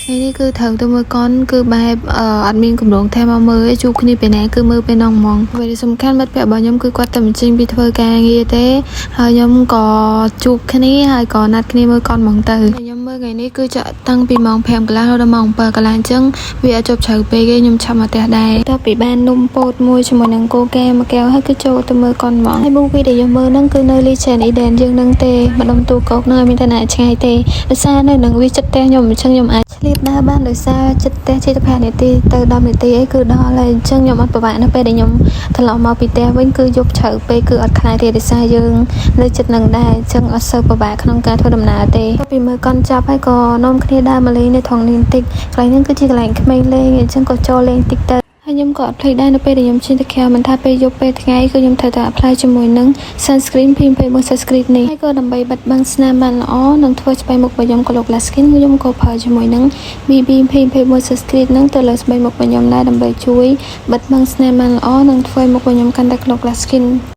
ថ្ងៃនេះគឺត្រូវទៅមើលកុនគឺបែបអត់មានកម្រងថែមមកមើលទេជួបគ្នាពេលណាគឺមើលពេលនោះហ្មងអ្វីដែលសំខាន់មិត្តភក្តិរបស់ខ្ញុំគឺគាត់តែមិនចេញពីធ្វើការងារទេហើយខ្ញុំក៏ជួបគ្នាហើយក៏ណាត់គ្នាមើលកុនហ្មងទៅខ្ញុំមើលថ្ងៃនេះគឺចាក់តាំងពីម៉ោង5កន្លះរហូតដល់ម៉ោង7កន្លះអញ្ចឹងវាអត់ជប់ជ្រៅពេកទេខ្ញុំឆាប់មកផ្ទះដែរតទៅពីបាននំពោតមួយជាមួយនឹងកូកែមួយកែវហើយគឺចូលទៅមើលកុនហ្មងហើយ movie ដែលខ្ញុំមើលហ្នឹងគឺនៅ Legend Eden យើងនឹងទេម្ដុំទូកោកហ្នឹងអត់មានតែណាឆ្ងាយទេដោយសារនៅនឹងវាចិត្តផ្ទះខ្ញុំអញ្ចឹងខ្ញុំអាចឆ្លៀតដើរបានដោយសារចិត្តផ្ទះជិត5នាទីទៅ10នាទីអីគឺដល់ហើយអញ្ចឹងខ្ញុំអត់ពិបាកនៅពេលដែលខ្ញុំត្រឡប់មកពីផ្ទះវិញគឺយប់ជ្រៅពេកគឺអត់ខ្លាចទេដោយសារយើងនៅចិត្តនឹងដែរអញ្ចឹងអត់សូវពិបាកក្នុងការធ្វើដំណើរទេទៅពីមើលកុនចាប់ហើយក៏នាំគ្នាដើរមកលេងនៅថងនេះបន្តិចកន្លែងហ្នឹងគឺជាកន្លែងក្មេងលេងអញ្ចឹងក៏ចូលលេងតិចទៅហើយខ្ញុំក៏អត់ភ្លេចដែរនៅពេលដែលខ្ញុំចេញទៅក្រៅមិនថាពេលយប់ពេលថ្ងៃគឺខ្ញុំត្រូវតែ apply ជាមួយនឹង sunscreen P21 sunscreen នេះហើយក៏ដើម្បីបិទបាំងស្នាមបានល្អនិងធ្វើស្បែកមុខរបស់ខ្ញុំក៏ glow glass skin ខ្ញុំក៏ប្រើជាមួយនឹង BB P21 sunscreen ហ្នឹងទៅលើស្បែកមុខរបស់ខ្ញុំដែរដើម្បីជួយបិទបាំងស្នាមបានល្អនិងធ្វើឲ្យមុខរបស់ខ្ញុំកាន់តែ glow glass skin។